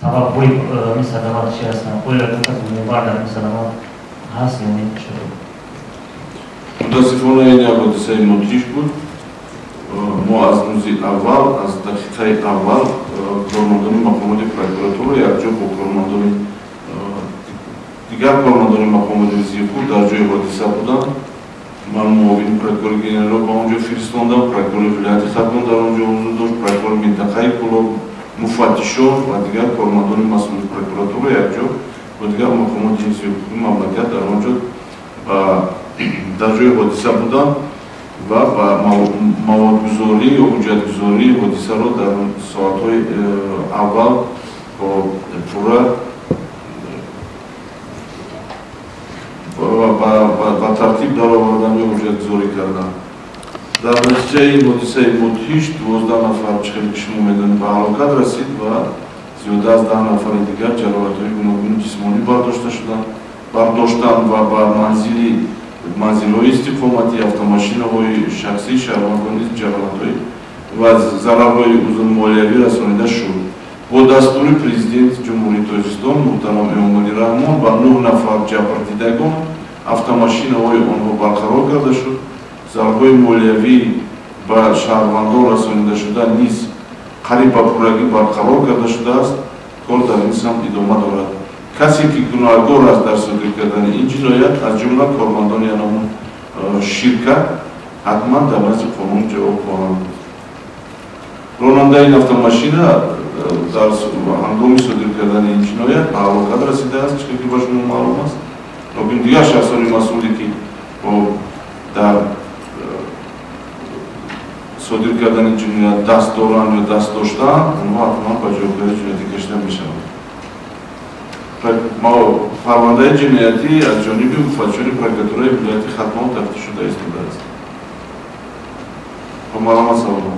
Сабабҳои ин садама чӣ ҳастанд? Оё ягон кас гумонбар дар ин садама ҳаст ё не? Мутаассифона, ин як ҳодисаи мудҳиш буд. Мо аз рӯзи аввал, аз дақиқаи аввал кормандони мақомоти прокуратура якҷо бо кормандони дигар, кормандони мақомоти ҳифзи дар ҷои ҳодиса буданд. Ман муовини прокурори генералро ба он ҷо фиристондам, прокурори вилояти Хатлон дар он ҷо ҳузур дошт, прокурори минтақаи Кӯлоб, муфаттишон ва дигар кормандони масъули прокуратура якҷо бо дигар мақомоти ҳифзи ҳуқуқи мамлакат дар он ҷо дар ҷои ҳодиса буданд ва ба маводгузорӣ ё ҳуҷҷатгузории ҳодисаро дар соатҳои аввал пурра ба тартиб даровардан ё ҳуҷҷатгузорӣ карданд. Дар натиҷаи ин ҳодисаи мудҳиш 12 нафар, чӣ хеле ки шумо медонед, ба ҳалокат расид ва зиёда аз 10 нафари дигар ҷароҳатҳои гуногуни ҷисмонӣ бардошта шуданд, бардоштанд ва ба манзилҳои истиқоматӣ, автомошинаҳои шахсии шаҳрвандон низ ҷароҳатҳои ва зарарҳои узунмолиявӣ расонида шуд. Бо дастури Президенти Ҷумҳурии Тоҷикистон муҳтарам Эмомалӣ Раҳмон ба нӯҳ нафар ҷабрдидагон автомошинаҳои онҳо барқарор карда шуд. Зарарҳои молиявӣ ба шаҳрвандон расонида шуда низ қариб ба пуррагӣ барқарор карда шудааст. Кор дар ин самт идома дорад. Касе ки гуноҳгор аст дар содир кардани ин ҷиноят, аз ҷумла кормандони анамун ширкат, ҳатман дар назди қонун ҷавоб хоҳанд буд. Ронандаи ин автомошина дар ҳангоми содир кардани ин ҷиноят ба ҳалокат расидааст, чӣ ки ба шумо маълум аст. Лекин дигар шахсони масъуле ки дар содир кардани ҷиноят даст доранд ё даст доштаанд, онҳо ҳатман ба ҷавобгарии ҷиноятӣ кашида мешаванд. Парвандаи ҷиноятӣ аз ҷониби муфаттишони прокуратураи вилояти Хатлон тафтиш шуда истодааст. Марҳамат, саволҳо.